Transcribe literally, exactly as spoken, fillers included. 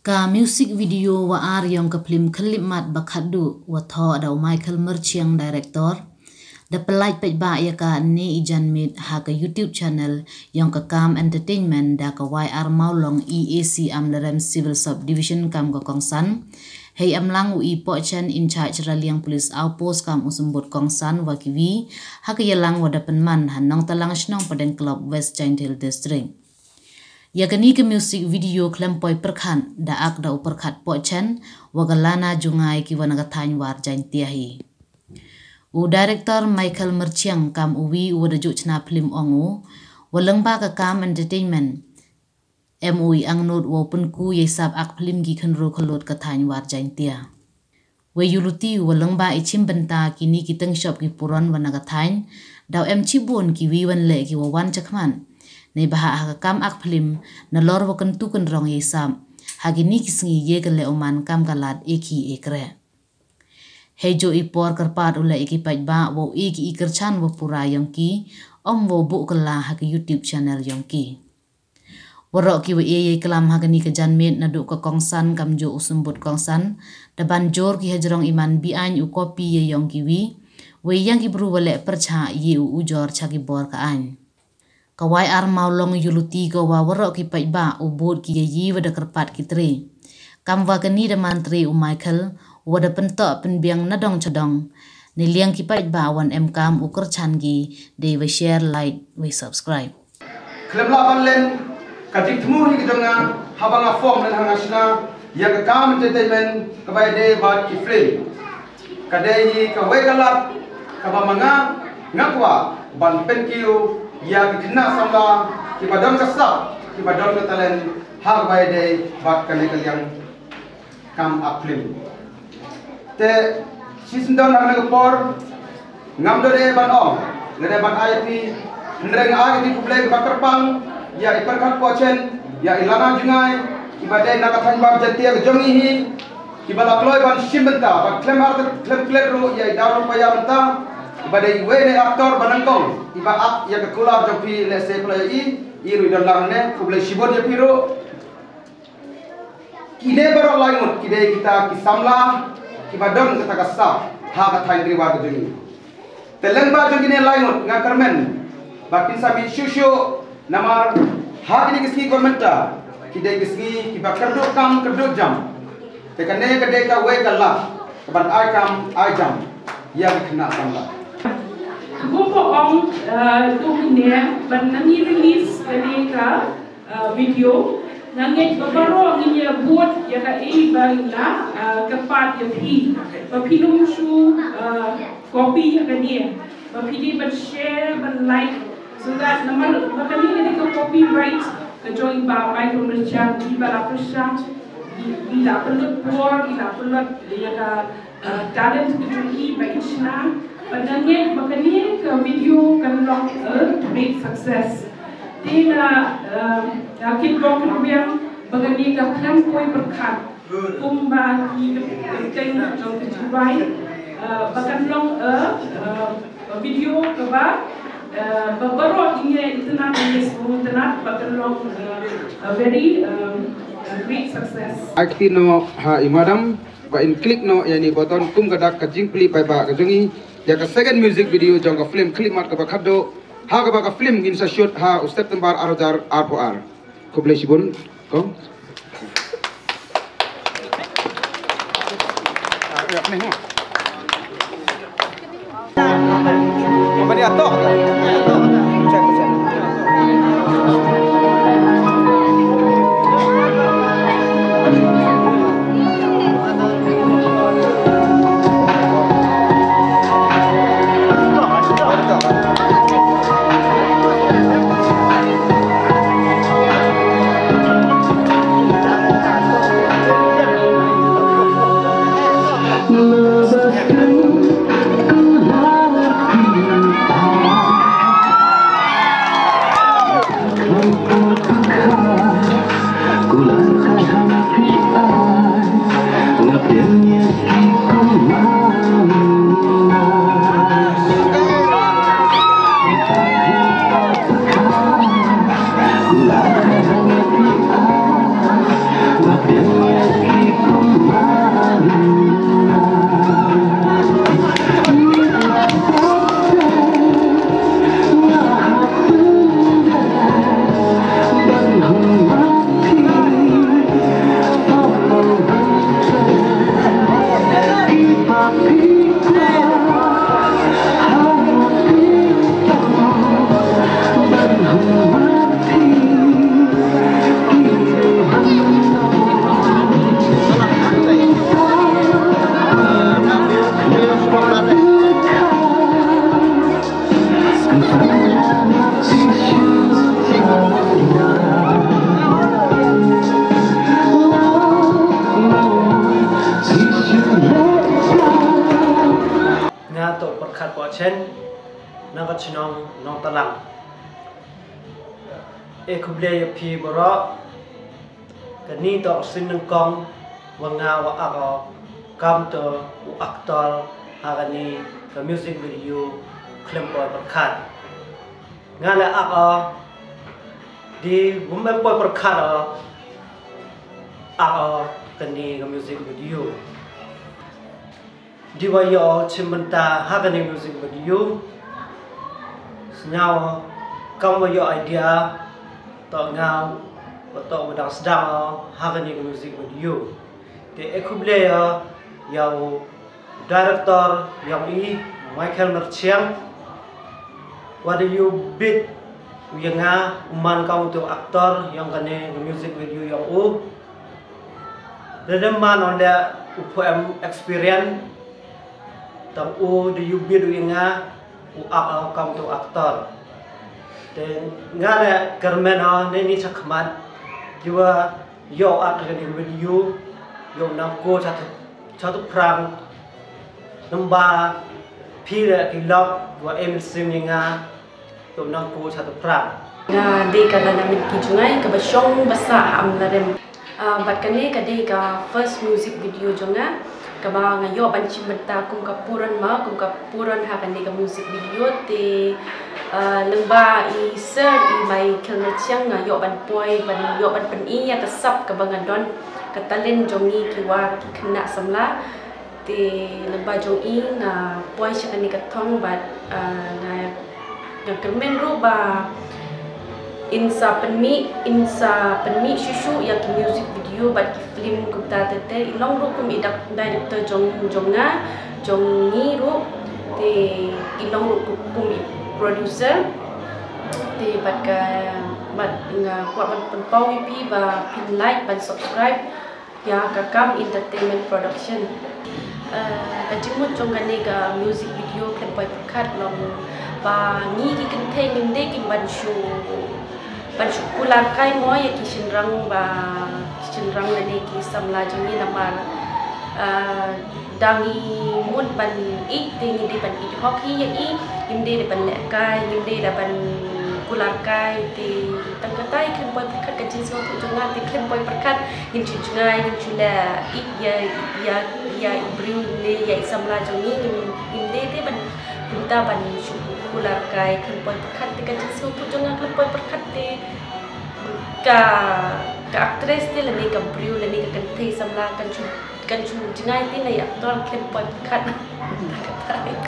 Ka music video wa ar yong ka phlim Khyllipmat Bakhatduh wa thoh da u Michael Myrchiang, director, da pynlait paidbah ya kane i janmiet ha ka YouTube channel yong ka Kam Entertainment da ka Y R Mawlong, E A C Amlarem Civil Sub Division kam ka kongsan, hei emlang u I Pohchen, in charge Raliang Police Outpost kam u symbud kongsan wa kiwi, ha ka yalang wa da pynman ha Nongtalang Shnong Pdeng Club, West Jaintia Hills District. Ya kani ka music video khlem poi pyrkhat da ak da u Pyrkhat Pohchen wa ka Lana Jngai ki wa na ka thaiñ War Jaintia hi. U director Michael Myrchiang kam u wi u wa da juh chna phlim ong u, wa lyngba ka Kam Entertainment em u i angnud wa u pynku ya i sap ak phlim ki khynru khyllut ka thaiñ War Jaintia. Wei u luti wa lyngba i chim bynta kini ki tyngshop ki puron wa na ka thaiñ, daw em chibun kiwi wan leh ki wa wan chakhmat. Nei ba ha ka kam ak phlim, na lor wa kyntu kynrong ya i sap, ha kini ki sngi ye ka leh u man kam ka lad e ki e kreh. Hei jo i por kyrpad u leh i ki paidbah wa u e ki i kyrchan wa pura yong ki, om wa u buh kylla ha ka YouTube channel yong ki. Waroh ki wa e ya i klam ha kani ka janmiet naduh ka kongsan kam jo u symbud kongsan, da ban jor ki hajrong i man bi aiñ u kopi ya yong kiwi, wei yang ki bru wa leh pyrchah ye u ujor cha ki bor ka aiñ. Ka Y R Mawlong u luti ko wa waroh ki paidbah u bud ki ya i wa da kyrpad ki tre. Kam wa kani da man tre u Michael, wa da pyntoh pynbiang na dong cha dong. Ni liang ki paidbah wan em kam u kyrchan ki, dei wa share, like, wei subscribe. Khlem lah ban len, ka jingthmu hi ka jong nga, haba nga form len ha nga shna ya ka Kam Entertainment, kaba ïadei bad ki film. Ka dei hi kawei ka lad kaba ma nga nga kwah ban pynkiew ya ki khynnah samla kiba don ka sap, kiba don ka talent, ha kaba ïadei bad kane ka liang kam ak phlim. Te, shisyndon ha kane ka por, ngam don ei ban ong, lane ban ai phi, hynrei nga ai phi khublei kaba kyrpang ya i Pyrkhat Pohchen, ya i Lana Jngai, kiba dei na ka thaiñ War Jaintia ka jong ngi hi, kiba la kloi ban shim bynta, ban khlem ar khlem klet ruh ya i Daru Paya bynta, kiba dei iwei na i actor ba nyngkong iba ak ya ka kular jong phi, lehse phi la ïohi, i ruh i don lang ne, khublei shibun ya phi ruh. Kine baroh lai ngut ki dei kita ki samla kiba don kata ka sap ha ka thaiñ Ri War ka jong ngi. Te lyngba jong kine lai ngut nga kyrmen ba kin sa mih shuh shuh, namar ha kine ki sngi ba mynta ki dei ki sngi kiba kyrduh kam kyrduh jam. Te kane ka dei kawei ka lad kaban ai kam ai jam ya ki khynnah samla. Kumba ong, eh, tu kine ban nang release kane ka uh, video. Nga ngeit ba baroh ngin ïa bud ïa kaei ba nga la, uh, kyrpad ïa phi. Ba phin ym shu, uh, copy ïa kane. Ba phi dei ban share, ban like. So that namar ba kane ka dei ka copyright ka jong i Bah Michael Myrchiang, i ba la pyrshang, i, i la pynlut por, i la pynlut ïa ka uh, talent ka jong i ba i shna, ba nga ngeit ba kane ka video kan long a great success. Te nga, uh, nga kitbok kyrwiang ba kane ka khlem poi pyrkhat kumba ki kyrteng jong ka Jubei, uh, ba kan long a, uh, a video kaba, uh, ba baroh i ngi itynnad, i ngi sngewtynnad, ba kan long, uh, a very, um, a great success. Ai kti noh ha i madam. Ba in click noh ïa ini button kum ka dak ka jingplie paidbah ka jong ngi ïa ka second music video jong ka film Khyllipmat kaba khatduh, ha kaba ka film ngin sa shoot ha u September ar hajar arphew ar. Khublei shibun. Kong. Khatpoh Chen, na ka chnong Nongtalang. E khublei ïa phi baroh. Kani toh ka sien nyngkong wa nga wa ak o kam to u aktor ha kani ka music video Khlem Poi Pyrkhat. Nga la ak o di wym em poi pyrkhat o ak o kani ka music video. Di wa ïoh chim bynta ha kani music video. Sngew kam wa ïoh idea toh nga wa toh wa dang sdang o ha kani music video. Te e khublei ïa u director yong i Michael Merchiang. Wa da ïu bit u ïa nga u man kam u to actor yong kani music video yong u. Lada man on da u pho em experience tang u da ïu bit u ïa nga u ak o kam to actor. Te nga le kyrmen o ne ni chakhmat jiwa ïoh ak kani video ïoh nang ko chatu chatu prang namba phi le ki lok wa em sim ïa nga ïoh nang ko chatu prang. Nga dei ka Lana Minki Jngai kaba shong basa ha Amlarem. Ah, bad kane ka dei ka first music video jong nga kaba nga ïoh ban chim bynta kum ka puron ma kum ka puron ha kane ka music video te ah, lyngba i sir i Michael Merchiang nga ïoh ban poi ban ïoh ban pyni ïa ka sap kaba nga don ka talent jong ngi ki wa ki khynnah samla. Te lyngba jong i nga poi sha kane ka thong bad ah, nga nga kyrmen ruh ba in sa pynmih in sa pynmih shuh shuh ïa ki music video bad ki film kumta te te i long ruh kum i dak director jong jong nga jong ngi ruh te i long ruh kum, kum i producer te bad ka bad nga kwah ban pynpaw ïa phi ba phin like ban subscribe ïa ka Kam Entertainment Production. Eh, ka jingmut jong kane ka music video Khlem Poi Pyrkhat long ba ngi ki kynthei ngim dei kim ban shu ban shu kular kai mo ïa ki shynrang ba ki shynrang lane ki samla jong ngi namar eh, da ngi mut ban ïeit te ngi dei ban ïeit hok hi ïa i ngim dei da ban leh kai ngim dei da ban kular kai te tang katai Khlem Poi Pyrkhat ka jingsngewthuh jong nga te Khlem Poi Pyrkhat ngin shu jngai ngin shu leh ïeit ïa ïa ïa i briew ne ïa i samla jong ngi ngin ngin dei te ban kumta ban shu kular kai Khlem Poi Pyrkhat te ka jingsngewthuh jong nga Khlem Poi Pyrkhat te ka ka actress te lane ka briew lane ka kynthei samla kan shu kan shu jngai te na ïa actor Khlem Poi Pyrkhat.